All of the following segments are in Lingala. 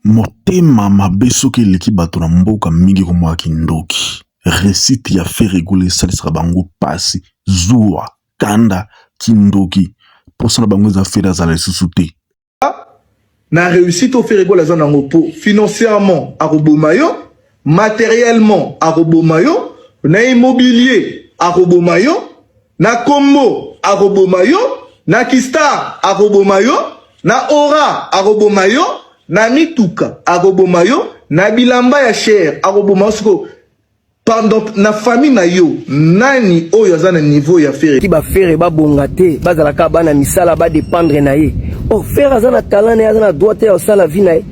Motema mabe soki eleki bato na mboka mingi ekomaka kindoki. Reussite ya Ferre Gola esalisaka bango pasi, zuwa, kanda, kindoki. Posa na bango eza Ferre azala lisusu te. Na reussite oyo Ferre Gola aza nango po financièrement akoboma yo, materiellement akoboma yo, na immobilier akoboma yo, na kombo akoboma yo, na ki star akoboma yo, na aura akoboma yo, na mituka akoboma yo, na bilamba ya cher akoboma yo. Sikoyo pendant na famille na yo nani oyo aza na niveau ya Ferre? Ki ba Ferre babonga te, bazala kaka bana misala ba dépendre na ye. Oh, Ferre aza na talent na ye, aza na droit te ya kosala vie na ye.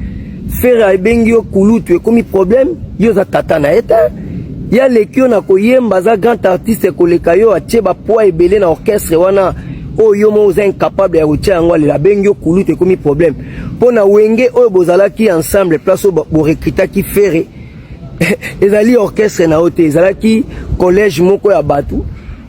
Ferre abengi yo kulutu ekomi problème, yo oza tata na ye te. Ye aleki yo na koyemba, aza grand artiste koleka yo, atie ba poids ebele na orchestre wana oyo yo moko oza incapable ya kotia yango. Alela abengi yo kulutu ekomi problème. Mpo na Wenge oyo bozalaki ensemble, place oyo borecrutaki Ferre, ezali orchestre na yo te, ezalaki collège moko ya bato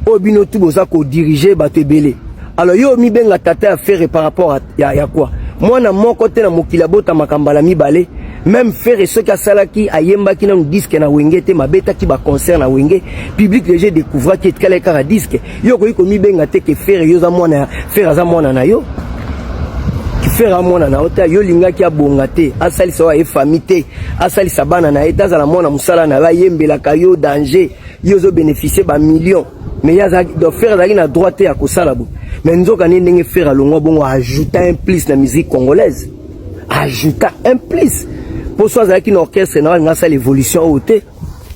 oyo bino tu boza kodirige bato ebele. Alors yo omibenga tata ya Ferre par rapport ya quoi? Mwana moko te na mokili abotamaka mbala mibale. Même Ferre soki asalaki, ayembaki nanu disque na Wenge te, mabetaki baconcert na Wenge, public déjà découvraki, etikalaki kaka disque. Yo okoki komibenga te ke Ferre, yo oza mwana ya Ferre, aza mwana na yo. Ferre amwana na yo te. Yo olingaki abonga te, asalisa oyo aye famille te, asalisa bana na ye te, azala mwana mosala na yo, ayembelaka yo danger, yo ozobénéficie bamillion. Mais ye azalaki, donc Ferre azalaki na droit te ya kosala boye. Mais nzoka nde ndenge Ferre alongwa bongo, ajouta un plus na musique congolaise, ajouta un plus, mpo so azalaki na orchestre na alinga asala évolution oyo te.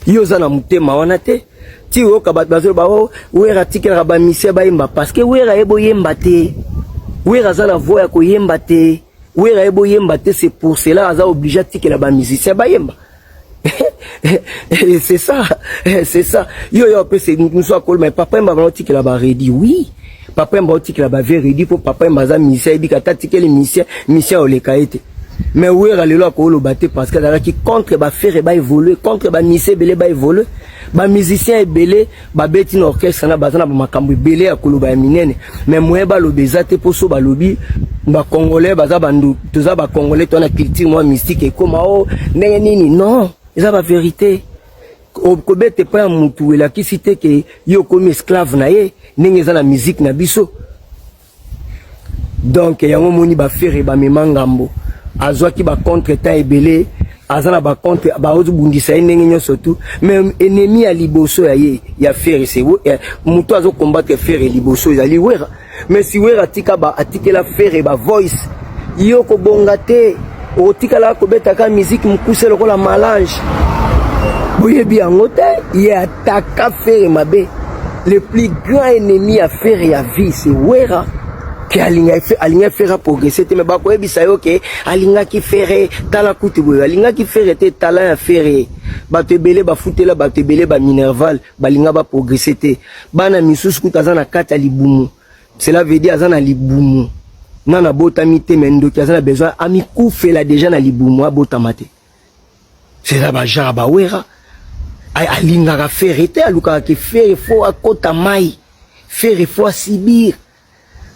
Yo oza na motema wana te. Ti oyoka bato bazoloba o Wera atikelaka bamusiciens bayemba, parce que Wera ye boyemba te. Wera aza na voix ya koyemba te. Wera ye boyemba te, c'est pour cela aza obligé atikela bamusicien bayemba. C'est ça, c'est ça. Yo yo apesa mosu akoloma papa Yemba, bana otikela baredi. Oui, papa Yemba otikela bavie redi, mpo papa Yemba aza musicien, ayebika ata atikeli musicien, musicien oleka ye te. Mais Wera lelo akoloba te, parce que azalaki contre baFerre baévolue, contre bamusicien ebele baévolue. Bamusicien ebele babeti na orchestre na baza na bamakambo ebele ya koloba ya minene, mais moyen baloba eza te, mpo so balobi, bacongolais baza bandu, toza bacongolais, to na culture mwa mystique ekóma o ndenge nini. Non, eza bavérité. Kobeta epai ya mutu elakisi te ke ye okomi esclave na ye, ndenge eza na musique na biso. Donc yango moni baFerre bamema ngambo, azwaki bacontretemps ebele, aza na bacontre, bazobundisa ye ndenge nyonso tu. Mais ennemi ya liboso ya ye ya Ferre, se moto azokombattre Ferre liboso ezali Wera. Mais si Wera atika ba atikela Ferre bavoice, yo kobonga te, okotikala kobetaka musique mokuse lokola malange. Boyebi yango te. Ye ataka Ferre mabe. Le plus grand ennemi ya Ferre ya vie, c'est Wera, ke alingaki Ferre aprogresse te. Mais bakoyebisa yo ke alingaki Ferre, tala kutu boye, alingaki Ferre te. Talent ya Ferre, bato ebele bafutela, bato ebele baminerval balinga baprogresse te. Bana misusu kutu aza na kati ya libumu, cela veut dire aza na libumu nana abotami te, mais ndoki aza na besoin amikufela déjà na libumu, abotama te. C'est bagenre bawera alingaka Ferre te, alukaka ke Ferre faut akota mai, Ferre faut asubir.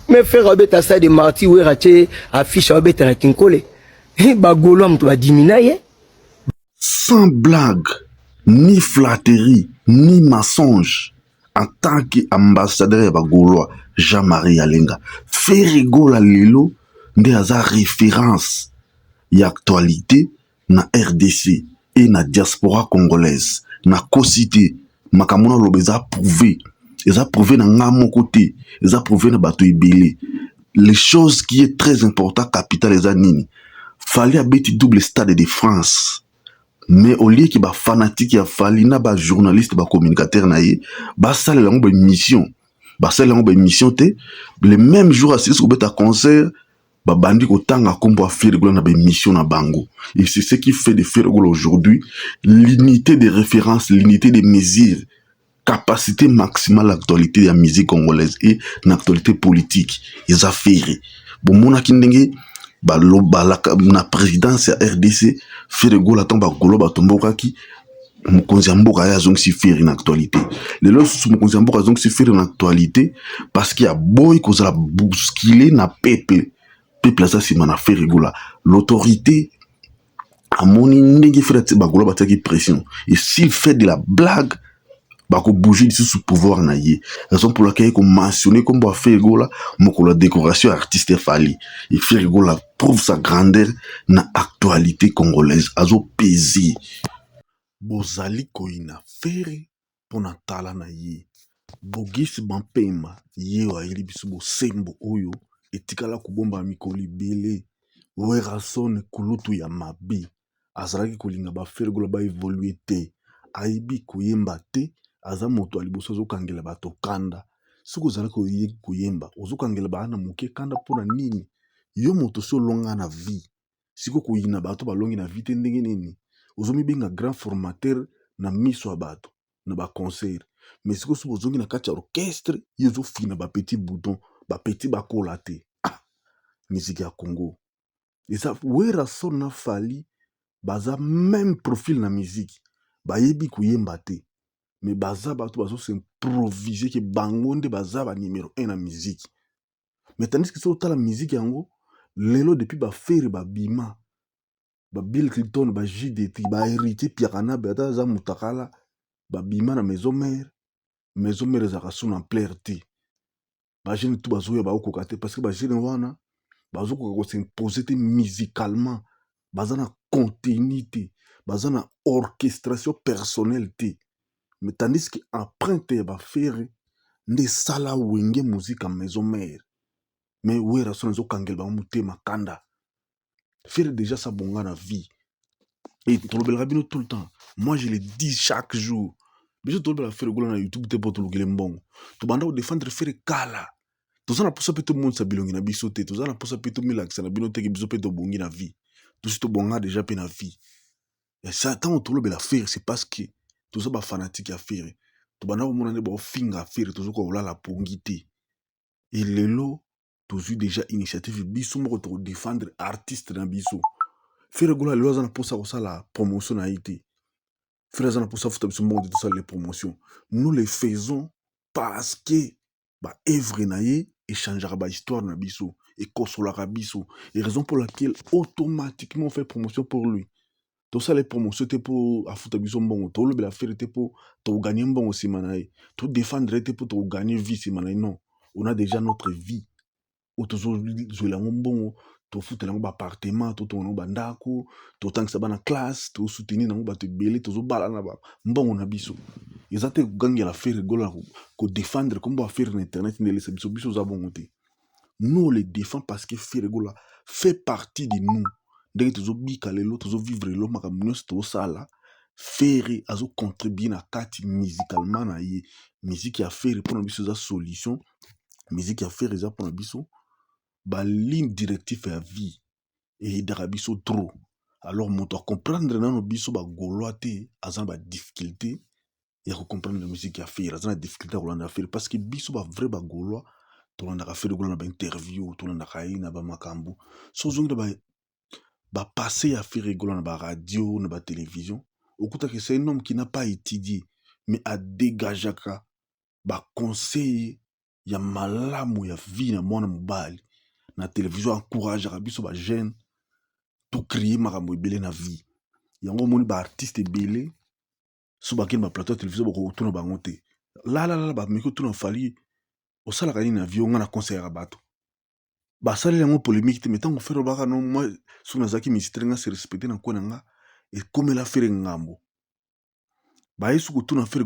Mais Ferre abeta stade de Martyr, Wera tie affiche abeta na Kinkole, bagaulois moto badimina ye. Sans blague, ni flatterie, ni mensonge, en tant qu'ambassadeur ya bagaulois Jean-Marie Alenga, Ferre Gola lelo nde aza référence ya actualité na RDC et na diaspora congolaise. Nakosi te, makambo naloba eza prouvé, eza prouvé na nga moko te, eza prouvé na bato ebele. Les choses qui est très important, capital eza nini? Fally abeti double Stade de France, mais olieki bafanatike ya Fally na bajournaliste, bacommunicateur na ye basalela yango baémission, basalela yango baémission te. Le même jour asilisi kobeta concert, babandi kotanga nkombo ya Ferre Gola na baémission na bango. Et c'est ce qui fait de Ferre Gola aujourd'hui l'unité de référence, l'unité de mesure, capacité maximale, actualité ya musique congolaise et na actualité politique eza Ferre. Bomonaki ndenge balobalaka na présidence ya RDC, Ferre Gola, ntango bagaulois batombokaki, mokonzi ya mboka ye azongisi Ferre na actualité. Lelo lisusu mokonzi ya mboka azongisi Ferre na actualité, parce que aboyi kozala bousculé na peuple. Peuple aza nsima na Ferre Gola, l'autorité. Amoni ndenge Ferre bagaulois batiaki pression et s'il fait de la blague, bakobouge lisusu pouvoir na ye, raison pour laquelle komentionne kombo ya Ferre Gola mokolo ya décoration ya artiste Fally. Et Ferre Gola prouve sa grandeur na actualité congolaise, azopese. Bozali koyina Ferre mpo na tala na ye. Bogisi Bampema, ye oyo ayeli biso bosembo oyo etikala kobomba mikolo ebele. Werrason, kulutu ya mabe, azalaki kolinga baFerre Gola baévolue te. Ayebi koyemba te, aza moto ya liboso azokangela bato kanda. Soki ozalaki koyemba, ozokangela bana moke kanda mpona nini? Yo moto si olonga na vie, sikoyo koyina bato balongi na vie te, ndenge nini ozomibenga grand formateur na miso ya bato na baconcert? Mais sikoyo soki ozongi na kati ya orchestre, ye ozofina bapetit bouton, bapetit bakola te. Ah, musique ya Congo eza Werrason na Fally baza même profil na musique. Bayebi koyemba te, mais baza bato bazos'improvise ke bango nde baza ba numéro 1 na musique. Mais tandis que soki otala musique yango lelo, depuis baFerre babima, ba Bill Clinton, ba JDT, baHéritier Piakanabe, ata aza motakala, babima na Maison Mère. Maison Mère ezalaka so na ampleur te. Bajeune tu bazoya baokoka te, parce que bajeune wana bazokoka kos'impose te musicalement. Baza na contenu te, baza na orchestration personnelle te. Mais tandis que empreinte ya baFerre nde esala Wenge Musica Maison Mère. Mais Werrason ezokangela bango motema kanda. Ferre déjà sabonga na vie et tolobelaka bino tout le temps. Moi, je le dis chaque jour, biso tolobela Ferre Gola na YouTube te mpo tolukele mbongo. Tobanda kodefendre Ferre kala. Toza na mposa mpe tomonisa bilongi na biso te, toza na mposa mpe tomilakisa na bino teke biso mpe tobongi na vie. Tosi tobonga déjà mpe na vie. Ntango tolobela Ferre, c'est parce que toza bafanatike ya Ferre. Tobanda komona nde baofinga Ferre, tozokoka kolala pongi te. E lelo tozwi déjà initiative, biso moko tokodefendre artiste na biso Ferre Gola. Lelo aza na mposa kosala promotion na ye te. Ferre aza na mposa afuta biso mbongo te tosala les promotions. Nous les faisons parce que baœuvre na ye échangeaka bahistoire na biso, ekosolaka biso, et raison pour laquelle automatiquement on fait promotion pour lui. Tosala promotion te mpo afuta biso mbongo. Tolobela Ferre te mpo tokoganye mbongo nsima na ye. Todefendre ye te mpo tokoganye vie nsima na ye. Non, on a déjà notre vie oyo tozozwela yango mbongo, tofutela yango baappartement, totonga yango bandako, totangisa bana classe, tosoutenir yango bato ebele, tozobala na mbongo na biso. Eza te kogangela Ferre Gola, kodefendre kombo ya Ferre na internet nde elesa biso. Biso oza bongo te. Nous, on le défend parce que Ferre Gola fait partie de nous. Ndenge tozobika lelo, tozovivre lelo, makambo nyonso tozosala, Ferre azocontribue na kati musicalement na ye. Musique ya Ferre mpona biso eza solution. Musique ya Ferre eza mpona biso baligne directive ya vie, eyedaka biso trop. Alors moto acomprendre nano biso bagaulois te, aza na badifficulté ya kocomprendre musique ya Ferre, aza na difficulté ya kolanda Ferre, parce que biso bavrai bagaulois tolandaka Ferre Gola na bainterview, tolandaka ye na bamakambo. So ozongi na bapasse ya Ferre Gola na baradio, na batélévision, okutaka c'est un homme qui n'a pas étudié, mais adégageaka baconseil ya malamu ya vie na mwana mobali na télévision, encourageaka biso bajeune tocréer makambo ebele na vie. Yango omoni baartiste ebele so bakende baplateau ya télévision, bakotuna bango te lalalala. Bameki otuna Fally: "Osalaka nini na vie?" "Onga na conseillaka bato." Basaleli yango polémique te. Mais ntango Ferre olobaka: "No, moi soki nazalaki ministre, nga se respecte na kwe na nga", ekomela Ferre ngambo. Baye soki kotuna Ferre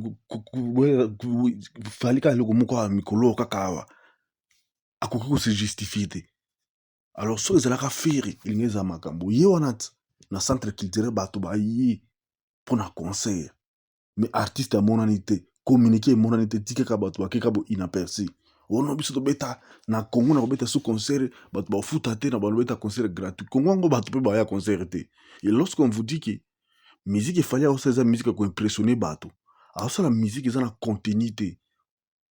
Fally kaka eloko moko awa mikolo oyo kaka awa, akoki kose justifie te. Alors soki ezalaka Ferre, elingi ezala makambo ye wana ti na centre culturel, bato baye mpona concert, mais artiste amonani te, communiqué emonani te, tikaka bato bakeka bo inaperçu. Ono biso tobeta na Congo, na kobeta so concert, bato bafuta te, na balobeta concert gratuit. Congo yango bato mpe baya concert te. Et lorsqu'on vous dit que musique efali aosala eza musique ya koimpressionne bato, aosala musique eza na contenu te,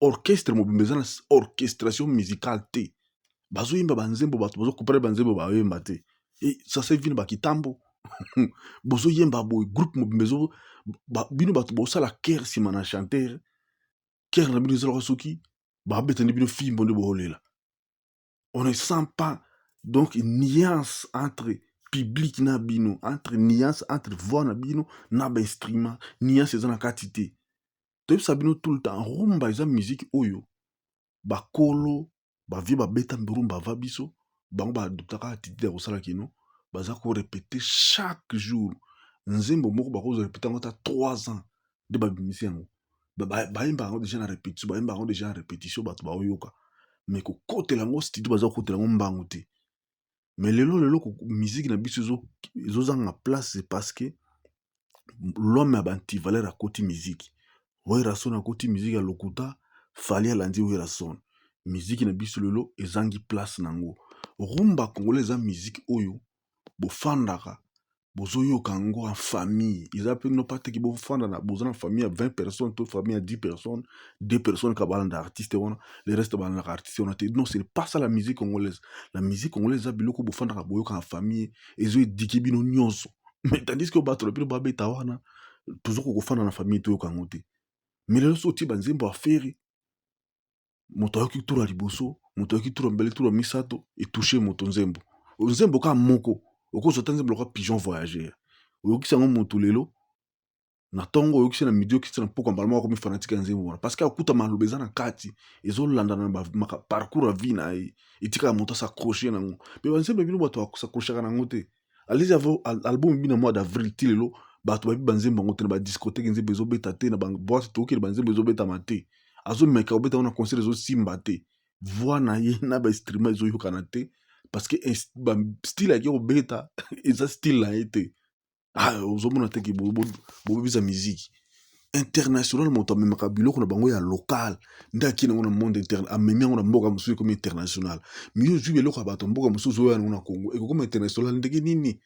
orchestre mobimba eza na orchestration musicale te, bazoyemba banzembo, bato bazocomprendre banzembo bayoyemba te. E sasa vino bakitambo bozoyemba boye, groupe mobimba ezo bino bato bosala chœur nsima na chanteur, chœur na bino ezalaka soki babetani bino fimbo nde boolela. On ne sent pas donc nuance entre Public na bino, entre nuance entre voix na bino na ba instrument, nuance eza na kati te. Toyebisa bino tout le temps, rumba eza musique oyo bakolo ba vieux babeta rumba va biso, bango baadoptaka attitude ya kosala kino baza korépéter chaque jour nzembo moko. Bakozwa répéter yango ata 3 ans nde babimisi yango. Bayembaka yango déjà na répétition, bayembaka yango déjà na répétition, bato baoyoka. Mais kokotela yango studio, baza kokotela yango mbangu te. Mais lelo, lelo musique na biso ezozanga place parce que l'homme ya ba antivaleur akoti musique. Werrason akoti musique ya lokuta, Fally alandi Werrason. Musique na biso lelo ezangi place nango. Rumba congolais eza musique oyo bofandaka, bozoyoka yango en famille. Eza mpe no pa teke bofanda na boza na famille ya 20 personnes to famille ya 10 personnes, 2 personnes ka balanda artiste wana, le reste balandaka artiste wana te. Non, c'est pas ça la musique congolaise. La musique congolaise eza biloko bofandaka, boyoka na famille, ezoéduquer bino nyonso. Mais tandis que bato na bino babeta wana, toza kokofanda na famille, toyoka yango te. Mais lelo so otie banzembo ya Ferre, moto ayoki tour ya liboso, moto ayoki tour ya mibale, tour ya misato, etouche moto. Nzembo, nzembo kaka moko, okozwa ata nzembo lokola Pigeon Voyageur, oyokisi yango motu lelo na ntongo, oyokisi na midi, oyokisi na pokwa, mbala moko akomi fanatique ya nzembo wana, parce que akuta maloba eza na kati, ezolandana na parcours ya vie na ye, etikaka moto as'accroche nango. Mais banzembo bino, bato as'accrochaka nango te. Alezi album ebi na mois d'avril, ti lelo bato bayebi banzembo yango te. Na badiscothèque nzembo ezobeta te, na baboîte tokokende banzembo ezobetama te. Azomeka kobeta ngo na concert, ezosimba te. Voix na ye na bainstrument ezoyokana te, parce que style ayaki kobeta eza style na ye te. Ah, ozomona teke bobebisa musique international. Moto amemaka biloko na bango ya local nde akei nango na monde interne, amemi yango na mboka mosusu, ekomi international. Mais yo ozwi biloko ya bato mboka mosusu, oyo yango na Congo, ekokoma international ndenge nini?